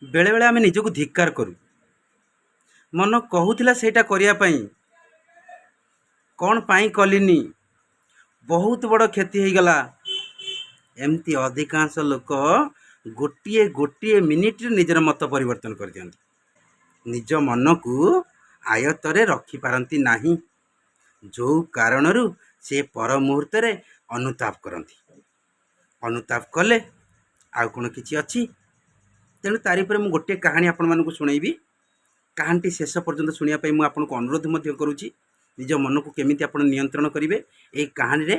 ବେଳେବେଳେ ଆମେ ନିଜକୁ ଧିକ୍କାର କରୁ। ମନ କହୁଥିଲା ସେଇଟା କରିବା ପାଇଁ, କ'ଣ ପାଇଁ କଲିନି? ବହୁତ ବଡ଼ କ୍ଷତି ହେଇଗଲା। ଏମିତି ଅଧିକାଂଶ ଲୋକ ଗୋଟିଏ ଗୋଟିଏ ମିନିଟ୍ରେ ନିଜର ମତ ପରିବର୍ତ୍ତନ କରିଦିଅନ୍ତି। ନିଜ ମନକୁ ଆୟତରେ ରଖିପାରନ୍ତି ନାହିଁ, ଯେଉଁ କାରଣରୁ ସେ ପର ମୁହୂର୍ତ୍ତରେ ଅନୁତାପ କରନ୍ତି। ଅନୁତାପ କଲେ ଆଉ କ'ଣ କିଛି ଅଛି? ତେଣୁ ତାରି ଉପରେ ମୁଁ ଗୋଟିଏ କାହାଣୀ ଆପଣମାନଙ୍କୁ ଶୁଣେଇବି। କାହାଣୀଟି ଶେଷ ପର୍ଯ୍ୟନ୍ତ ଶୁଣିବା ପାଇଁ ମୁଁ ଆପଣଙ୍କୁ ଅନୁରୋଧ ମଧ୍ୟ କରୁଛି। ନିଜ ମନକୁ କେମିତି ଆପଣ ନିୟନ୍ତ୍ରଣ କରିବେ, ଏହି କାହାଣୀରେ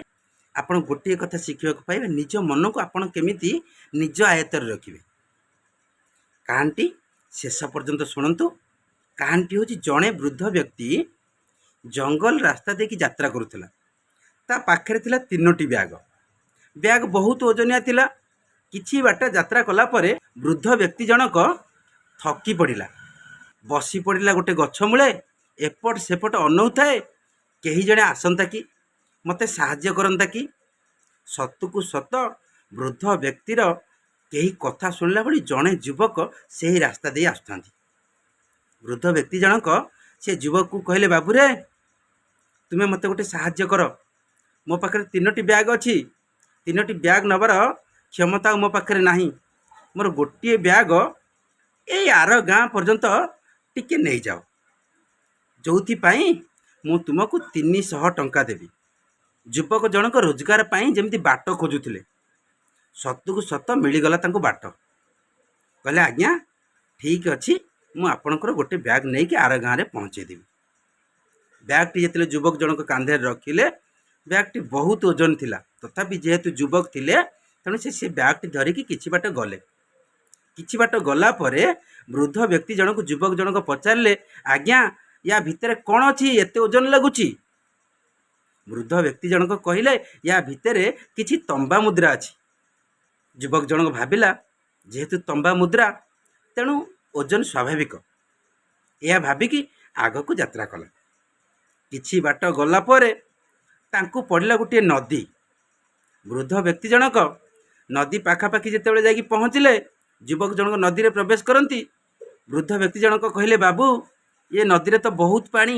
ଆପଣ ଗୋଟିଏ କଥା ଶିଖିବାକୁ ପାଇବେ, ନିଜ ମନକୁ ଆପଣ କେମିତି ନିଜ ଆୟତ୍ତରେ ରଖିବେ। କାହାଣୀଟି ଶେଷ ପର୍ଯ୍ୟନ୍ତ ଶୁଣନ୍ତୁ। କାହାଣୀଟି ହେଉଛି, ଜଣେ ବୃଦ୍ଧ ବ୍ୟକ୍ତି ଜଙ୍ଗଲ ରାସ୍ତା ଦେଇକି ଯାତ୍ରା କରୁଥିଲା। ତା ପାଖରେ ଥିଲା ତିନୋଟି ବ୍ୟାଗ। ବ୍ୟାଗ ବହୁତ ଓଜନିଆ ଥିଲା। କିଛି ବାଟ ଯାତ୍ରା କଲା ପରେ ବୃଦ୍ଧ ବ୍ୟକ୍ତି ଜଣକ ଥକି ପଡ଼ିଲା, ବସି ପଡ଼ିଲା ଗୋଟେ ଗଛ ମୂଳେ। ଏପଟ ସେପଟ ଅନଉଥାଏ, କେହି ଜଣେ ଆସନ୍ତା କି, ମୋତେ ସାହାଯ୍ୟ କରନ୍ତା କି। ସତକୁ ସତ ବୃଦ୍ଧ ବ୍ୟକ୍ତିର କେହି କଥା ଶୁଣିଲା ଭଳି ଜଣେ ଯୁବକ ସେହି ରାସ୍ତା ଦେଇ ଆସୁଥାନ୍ତି। ବୃଦ୍ଧ ବ୍ୟକ୍ତି ଜଣକ ସେ ଯୁବକକୁ କହିଲେ, "ବାବୁରେ, ତୁମେ ମୋତେ ଗୋଟେ ସାହାଯ୍ୟ କର। ମୋ ପାଖରେ ତିନୋଟି ବ୍ୟାଗ୍ ଅଛି। ତିନୋଟି ବ୍ୟାଗ୍ ନେବାର କ୍ଷମତା ଆଉ ମୋ ପାଖରେ ନାହିଁ। ମୋର ଗୋଟିଏ ବ୍ୟାଗ ଏଇ ଆର ଗାଁ ପର୍ଯ୍ୟନ୍ତ ଟିକେ ନେଇଯାଅ, ଯେଉଁଥିପାଇଁ ମୁଁ ତୁମକୁ 300 ଟଙ୍କା ଦେବି।" ଯୁବକ ଜଣକ ରୋଜଗାର ପାଇଁ ଯେମିତି ବାଟ ଖୋଜୁଥିଲେ, ସତକୁ ସତ ମିଳିଗଲା ତାଙ୍କୁ ବାଟ। କହିଲେ, "ଆଜ୍ଞା, ଠିକ୍ ଅଛି, ମୁଁ ଆପଣଙ୍କର ଗୋଟେ ବ୍ୟାଗ୍ ନେଇକି ଆର ଗାଁରେ ପହଞ୍ଚେଇ ଦେବି।" ବ୍ୟାଗ୍ଟି ଯେତେବେଳେ ଯୁବକ ଜଣକ କାନ୍ଧରେ ରଖିଲେ, ବ୍ୟାଗ୍ଟି ବହୁତ ଓଜନ ଥିଲା। ତଥାପି ଯେହେତୁ ଯୁବକ ଥିଲେ, ତେଣୁ ସେ ବ୍ୟାଗ୍ଟି ଧରିକି କିଛି ବାଟ ଗଲେ। କିଛି ବାଟ ଗଲା ପରେ ବୃଦ୍ଧ ବ୍ୟକ୍ତି ଜଣକୁ ଯୁବକ ଜଣକ ପଚାରିଲେ, "ଆଜ୍ଞା, ୟା ଭିତରେ କ'ଣ ଅଛି? ଏତେ ଓଜନ ଲାଗୁଛି?" ବୃଦ୍ଧ ବ୍ୟକ୍ତି ଜଣକ କହିଲେ, "ୟା ଭିତରେ କିଛି ତମ୍ବା ମୁଦ୍ରା ଅଛି।" ଯୁବକ ଜଣକ ଭାବିଲା, ଯେହେତୁ ତମ୍ବା ମୁଦ୍ରା, ତେଣୁ ଓଜନ ସ୍ୱାଭାବିକ। ଏହା ଭାବିକି ଆଗକୁ ଯାତ୍ରା କଲା। କିଛି ବାଟ ଗଲା ପରେ ତାଙ୍କୁ ପଡ଼ିଲା ଗୋଟିଏ ନଦୀ। ବୃଦ୍ଧ ବ୍ୟକ୍ତି ଜଣକ ନଦୀ ପାଖାପାଖି ଯେତେବେଳେ ଯାଇକି ପହଞ୍ଚିଲେ, ଯୁବକ ଜଣକ ନଦୀରେ ପ୍ରବେଶ କରନ୍ତି। ବୃଦ୍ଧ ବ୍ୟକ୍ତି ଜଣକ କହିଲେ, "ବାବୁ, ଏ ନଦୀରେ ତ ବହୁତ ପାଣି।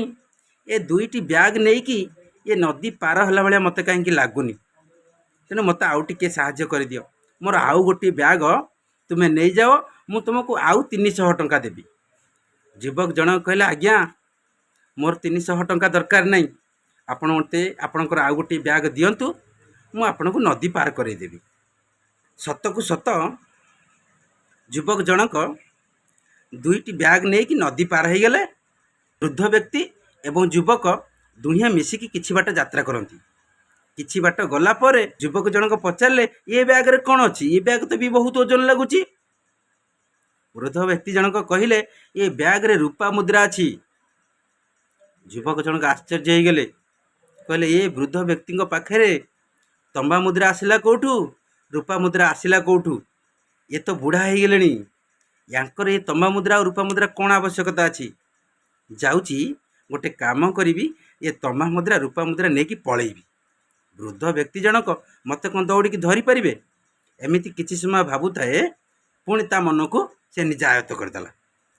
ଏ ଦୁଇଟି ବ୍ୟାଗ୍ ନେଇକି ଏ ନଦୀ ପାର ହେଲା ଭଳିଆ ମୋତେ କାହିଁକି ଲାଗୁନି। ତେଣୁ ମୋତେ ଆଉ ଟିକିଏ ସାହାଯ୍ୟ କରିଦିଅ। ମୋର ଆଉ ଗୋଟିଏ ବ୍ୟାଗ ତୁମେ ନେଇଯାଅ, ମୁଁ ତୁମକୁ ଆଉ 300 ଟଙ୍କା ଦେବି।" ଯୁବକ ଜଣକ କହିଲେ, "ଆଜ୍ଞା, ମୋର 300 ଟଙ୍କା ଦରକାର ନାହିଁ। ଆପଣ ମୋତେ ଆପଣଙ୍କର ଆଉ ଗୋଟିଏ ବ୍ୟାଗ୍ ଦିଅନ୍ତୁ, ମୁଁ ଆପଣଙ୍କୁ ନଦୀ ପାର କରାଇଦେବି।" ସତକୁ ସତ ଯୁବକ ଜଣକ ଦୁଇଟି ବ୍ୟାଗ୍ ନେଇକି ନଦୀ ପାର ହେଇଗଲେ। ବୃଦ୍ଧ ବ୍ୟକ୍ତି ଏବଂ ଯୁବକ ଦୁହେଁ ମିଶିକି କିଛି ବାଟ ଯାତ୍ରା କରନ୍ତି। କିଛି ବାଟ ଗଲା ପରେ ଯୁବକ ଜଣକ ପଚାରିଲେ, "ଏ ବ୍ୟାଗରେ କ'ଣ ଅଛି? ଏ ବ୍ୟାଗ୍ ତ ବି ବହୁତ ଓଜନ ଲାଗୁଛି।" ବୃଦ୍ଧ ବ୍ୟକ୍ତି ଜଣକ କହିଲେ, "ଏ ବ୍ୟାଗରେ ରୂପା ମୁଦ୍ରା ଅଛି।" ଯୁବକ ଜଣକ ଆଶ୍ଚର୍ଯ୍ୟ ହେଇଗଲେ। କହିଲେ, "ଏ ବୃଦ୍ଧ ବ୍ୟକ୍ତିଙ୍କ ପାଖରେ ତମ୍ବା ମୁଦ୍ରା ଆସିଲା କେଉଁଠୁ? ରୂପା ମୁଦ୍ରା ଆସିଲା କେଉଁଠୁ? ଏ ତ ବୁଢ଼ା ହେଇଗଲେଣି। ୟାଙ୍କର ଏ ତମ୍ବା ମୁଦ୍ରା ଆଉ ରୂପା ମୁଦ୍ରା କ'ଣ ଆବଶ୍ୟକତା ଅଛି? ଯାଉଛି, ଗୋଟେ କାମ କରିବି, ଏ ତମ୍ବା ମୁଦ୍ରା ରୂପା ମୁଦ୍ରା ନେଇକି ପଳେଇବି। ବୃଦ୍ଧ ବ୍ୟକ୍ତି ଜଣକ ମୋତେ କ'ଣ ଦୌଡ଼ିକି ଧରିପାରିବେ?" ଏମିତି କିଛି ସମୟ ଭାବୁଥାଏ, ପୁଣି ତା ମନକୁ ସେ ନିଜେ ଆୟତ୍ତ କରିଦେଲା।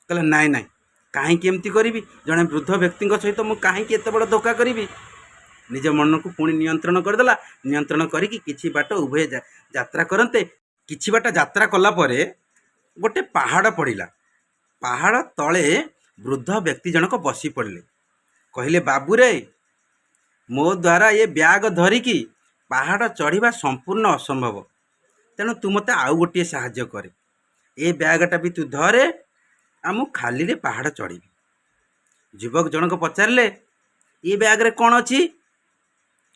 କହିଲା, "ନାଇଁ ନାଇଁ, କାହିଁକି ଏମିତି କରିବି? ଜଣେ ବୃଦ୍ଧ ବ୍ୟକ୍ତିଙ୍କ ସହିତ ମୁଁ କାହିଁକି ଏତେ ବଡ଼ ଧୋକା କରିବି?" ନିଜ ମନକୁ ପୁଣି ନିୟନ୍ତ୍ରଣ କରିଦେଲା। ନିୟନ୍ତ୍ରଣ କରିକି କିଛି ବାଟ ଉଭୟ ଯାତ୍ରା କରନ୍ତେ, କିଛି ବାଟ ଯାତ୍ରା କଲା ପରେ ଗୋଟେ ପାହାଡ଼ ପଡ଼ିଲା। ପାହାଡ଼ ତଳେ ବୃଦ୍ଧ ବ୍ୟକ୍ତି ଜଣକ ବସି ପଡ଼ିଲେ। କହିଲେ, "ବାବୁରେ, ମୋ ଦ୍ୱାରା ଏ ବ୍ୟାଗ ଧରିକି ପାହାଡ଼ ଚଢ଼ିବା ସମ୍ପୂର୍ଣ୍ଣ ଅସମ୍ଭବ। ତେଣୁ ତୁ ମୋତେ ଆଉ ଗୋଟିଏ ସାହାଯ୍ୟ କରେ। ଏ ବ୍ୟାଗଟା ବି ତୁ ଧରେ, ଆଉ ମୁଁ ଖାଲିରେ ପାହାଡ଼ ଚଢ଼ିବି।" ଯୁବକ ଜଣକ ପଚାରିଲେ, "ଏ ବ୍ୟାଗରେ କ'ଣ ଅଛି?"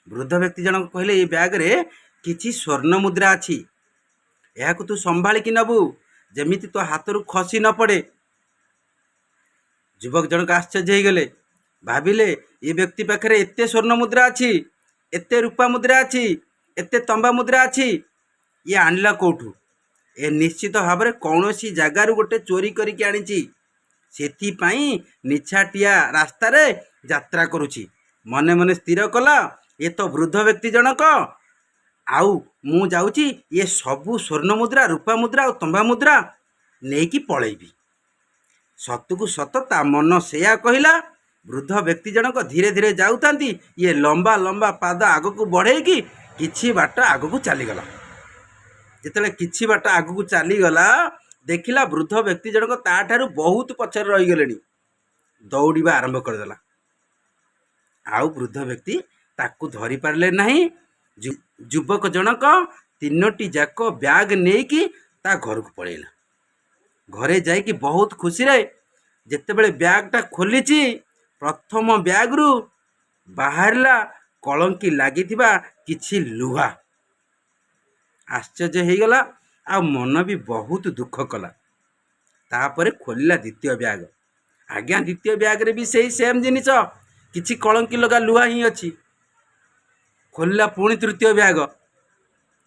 ବୃଦ୍ଧ ବ୍ୟକ୍ତି ଜଣକ କହିଲେ, "ଏ ବ୍ୟାଗରେ କିଛି ସ୍ୱର୍ଣ୍ଣ ମୁଦ୍ରା ଅଛି। ଏହାକୁ ତୁ ସମ୍ଭାଳିକି ନେବୁ, ଯେମିତି ତୋ ହାତରୁ ଖସି ନ ପଡ଼େ।" ଯୁବକ ଜଣକ ଆଶ୍ଚର୍ଯ୍ୟ ହେଇଗଲେ। ଭାବିଲେ, ଏ ବ୍ୟକ୍ତି ପାଖରେ ଏତେ ସ୍ୱର୍ଣ୍ଣ ମୁଦ୍ରା ଅଛି, ଏତେ ରୂପା ମୁଦ୍ରା ଅଛି, ଏତେ ତମ୍ବା ମୁଦ୍ରା ଅଛି, ଇଏ ଆଣିଲା କେଉଁଠୁ? ଏ ନିଶ୍ଚିତ ଭାବରେ କୌଣସି ଜାଗାରୁ ଗୋଟେ ଚୋରି କରିକି ଆଣିଛି, ସେଥିପାଇଁ ନିଛାଟିଆ ରାସ୍ତାରେ ଯାତ୍ରା କରୁଛି। ମନେ ମନେ ସ୍ଥିର କଲା, ଏ ତ ବୃଦ୍ଧ ବ୍ୟକ୍ତି ଜଣକ, ଆଉ ମୁଁ ଯାଉଛି ଏ ସବୁ ସ୍ୱର୍ଣ୍ଣ ମୁଦ୍ରା, ରୂପା ମୁଦ୍ରା ଆଉ ତମ୍ବା ମୁଦ୍ରା ନେଇକି ପଳେଇବି। ସତକୁ ସତ ତା ମନ ସେୟା କହିଲା। ବୃଦ୍ଧ ବ୍ୟକ୍ତି ଜଣକ ଧୀରେ ଧୀରେ ଯାଉଥାନ୍ତି, ଇଏ ଲମ୍ବା ଲମ୍ବା ପାଦ ଆଗକୁ ବଢ଼େଇକି କିଛି ବାଟ ଆଗକୁ ଚାଲିଗଲା। ଯେତେବେଳେ କିଛି ବାଟ ଆଗକୁ ଚାଲିଗଲା, ଦେଖିଲା ବୃଦ୍ଧ ବ୍ୟକ୍ତି ଜଣକ ତାଠାରୁ ବହୁତ ପଛରେ ରହିଗଲେଣି। ଦୌଡ଼ିବା ଆରମ୍ଭ କରିଦେଲା। ଆଉ ବୃଦ୍ଧ ବ୍ୟକ୍ତି ତାକୁ ଧରିପାରିଲେ ନାହିଁ। ଯୁବକ ଜଣକ ତିନୋଟି ଯାକ ବ୍ୟାଗ୍ ନେଇକି ତା ଘରକୁ ପଳେଇଲା। ଘରେ ଯାଇକି ବହୁତ ଖୁସିରେ ଯେତେବେଳେ ବ୍ୟାଗ୍ଟା ଖୋଲିଛି, ପ୍ରଥମ ବ୍ୟାଗ୍ରୁ ବାହାରିଲା କଳଙ୍କି ଲାଗିଥିବା କିଛି ଲୁହା। ଆଶ୍ଚର୍ଯ୍ୟ ହେଇଗଲା ଆଉ ମନ ବି ବହୁତ ଦୁଃଖ କଲା। ତାପରେ ଖୋଲିଲା ଦ୍ୱିତୀୟ ବ୍ୟାଗ୍। ଆଜ୍ଞା, ଦ୍ୱିତୀୟ ବ୍ୟାଗ୍ରେ ବି ସେଇ ସେମ୍ ଜିନିଷ, କିଛି କଳଙ୍କି ଲଗା ଲୁହା ହିଁ ଅଛି। ଖୋଲିଲା ପୁଣି ତୃତୀୟ ବ୍ୟାଗ।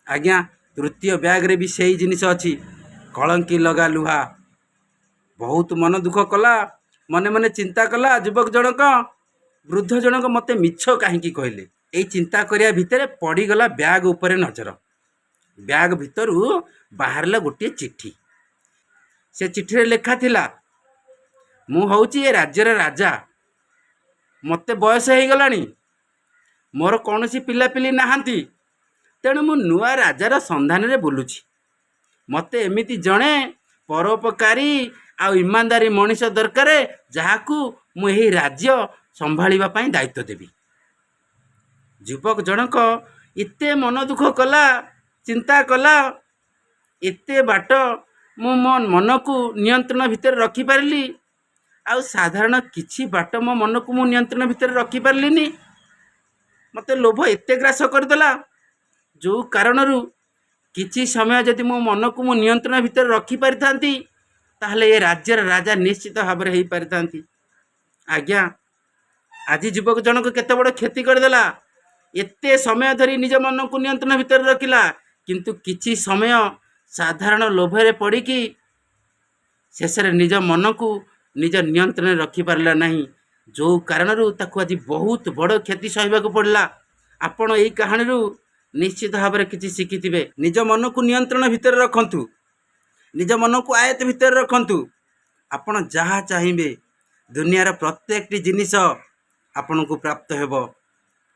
ଆଜ୍ଞା, ତୃତୀୟ ବ୍ୟାଗ୍ରେ ବି ସେଇ ଜିନିଷ ଅଛି, କଳଙ୍କି ଲଗା ଲୁହା। ବହୁତ ମନ ଦୁଃଖ କଲା। ମନେ ମନେ ଚିନ୍ତା କଲା ଯୁବକ ଜଣକ, ବୃଦ୍ଧ ଜଣକ ମୋତେ ମିଛ କାହିଁକି କହିଲେ? ଏଇ ଚିନ୍ତା କରିବା ଭିତରେ ପଡ଼ିଗଲା ବ୍ୟାଗ୍ ଉପରେ ନଜର। ବ୍ୟାଗ୍ ଭିତରୁ ବାହାରିଲା ଗୋଟିଏ ଚିଠି। ସେ ଚିଠିରେ ଲେଖା ଥିଲା, ମୁଁ ହେଉଛି ଏ ରାଜ୍ୟର ରାଜା। ମୋତେ ବୟସ ହେଇଗଲାଣି, ମୋର କୌଣସି ପିଲାପିଲି ନାହାନ୍ତି, ତେଣୁ ମୁଁ ନୂଆ ରାଜାର ସନ୍ଧାନରେ ବୁଲୁଛି। ମୋତେ ଏମିତି ଜଣେ ପରୋପକାରୀ ଆଉ ଇମାନଦାରୀ ମଣିଷ ଦରକାର, ଯାହାକୁ ମୁଁ ଏହି ରାଜ୍ୟ ସମ୍ଭାଳିବା ପାଇଁ ଦାୟିତ୍ୱ ଦେବି। ଯୁବକ ଜଣକ ଏତେ ମନ ଦୁଃଖ କଲା, ଚିନ୍ତା କଲା, ଏତେ ବାଟ ମୁଁ ମୋ ମନକୁ ନିୟନ୍ତ୍ରଣ ଭିତରେ ରଖିପାରିଲି, ଆଉ ସାଧାରଣ କିଛି ବାଟ ମୋ ମନକୁ ମୁଁ ନିୟନ୍ତ୍ରଣ ଭିତରେ ରଖିପାରିଲିନି। ମୋତେ ଲୋଭ ଏତେ ଗ୍ରାସ କରିଦେଲା, ଯେଉଁ କାରଣରୁ କିଛି ସମୟ ଯଦି ମୋ ମନକୁ ମୁଁ ନିୟନ୍ତ୍ରଣ ଭିତରେ ରଖିପାରିଥାନ୍ତି, ତାହେଲେ ଏ ରାଜ୍ୟର ରାଜା ନିଶ୍ଚିତ ଭାବରେ ହେଇପାରିଥାନ୍ତି। ଆଜ୍ଞା, ଆଜି ଯୁବକ ଜଣକ କେତେ ବଡ଼ କ୍ଷତି କରିଦେଲା। ଏତେ ସମୟ ଧରି ନିଜ ମନକୁ ନିୟନ୍ତ୍ରଣ ଭିତରେ ରଖିଲା, କିନ୍ତୁ କିଛି ସମୟ ସାଧାରଣ ଲୋଭରେ ପଡ଼ିକି ଶେଷରେ ନିଜ ମନକୁ ନିଜ ନିୟନ୍ତ୍ରଣରେ ରଖିପାରିଲା ନାହିଁ, ଯେଉଁ କାରଣରୁ ତାକୁ ଆଜି ବହୁତ ବଡ଼ କ୍ଷତି ସହିବାକୁ ପଡ଼ିଲା। ଆପଣ ଏଇ କାହାଣୀରୁ ନିଶ୍ଚିତ ଭାବରେ କିଛି ଶିଖିଥିବେ। ନିଜ ମନକୁ ନିୟନ୍ତ୍ରଣ ଭିତରେ ରଖନ୍ତୁ, ନିଜ ମନକୁ ଆୟତ ଭିତରେ ରଖନ୍ତୁ। ଆପଣ ଯାହା ଚାହିଁବେ, ଦୁନିଆର ପ୍ରତ୍ୟେକଟି ଜିନିଷ ଆପଣଙ୍କୁ ପ୍ରାପ୍ତ ହେବ।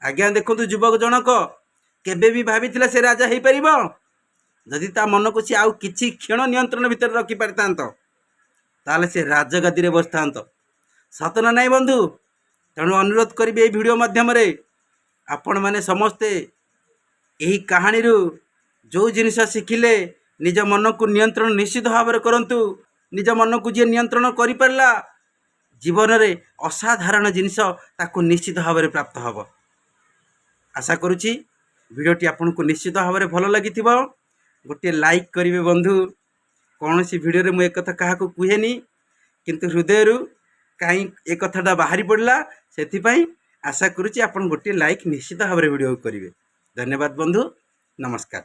ଆଜ୍ଞା, ଦେଖନ୍ତୁ, ଯୁବକ ଜଣକ କେବେ ବି ଭାବିଥିଲା ସେ ରାଜା ହେଇପାରିବ? ଯଦି ତା ମନକୁ ସେ ଆଉ କିଛି କ୍ଷଣ ନିୟନ୍ତ୍ରଣ ଭିତରେ ରଖିପାରିଥାନ୍ତ, ତାହେଲେ ସେ ରାଜଗାଦିରେ ବସିଥାନ୍ତ। ସତ ନା ନାହିଁ ବନ୍ଧୁ? ତେଣୁ ଅନୁରୋଧ କରିବି ଏଇ ଭିଡ଼ିଓ ମାଧ୍ୟମରେ, ଆପଣମାନେ ସମସ୍ତେ ଏହି କାହାଣୀରୁ ଯେଉଁ ଜିନିଷ ଶିଖିଲେ, ନିଜ ମନକୁ ନିୟନ୍ତ୍ରଣ ନିଶ୍ଚିତ ଭାବରେ କରନ୍ତୁ। ନିଜ ମନକୁ ଯିଏ ନିୟନ୍ତ୍ରଣ କରିପାରିଲା, ଜୀବନରେ ଅସାଧାରଣ ଜିନିଷ ତାକୁ ନିଶ୍ଚିତ ଭାବରେ ପ୍ରାପ୍ତ ହେବ। ଆଶା କରୁଛି ଭିଡ଼ିଓଟି ଆପଣଙ୍କୁ ନିଶ୍ଚିତ ଭାବରେ ଭଲ ଲାଗିଥିବ। ଗୋଟିଏ ଲାଇକ୍ କରିବେ ବନ୍ଧୁ। କୌଣସି ଭିଡ଼ିଓରେ ମୁଁ ଏକଥା କାହାକୁ କୁହେନି, କିନ୍ତୁ ହୃଦୟରୁ କାହିଁ ଏ କଥାଟା ବାହାରି ପଡ଼ିଲା। ସେଥିପାଇଁ ଆଶା କରୁଛି ଆପଣ ଗୋଟିଏ ଲାଇକ୍ ନିଶ୍ଚିତ ଭାବରେ ଭିଡ଼ିଓ କରିବେ। ଧନ୍ୟବାଦ ବନ୍ଧୁ, ନମସ୍କାର।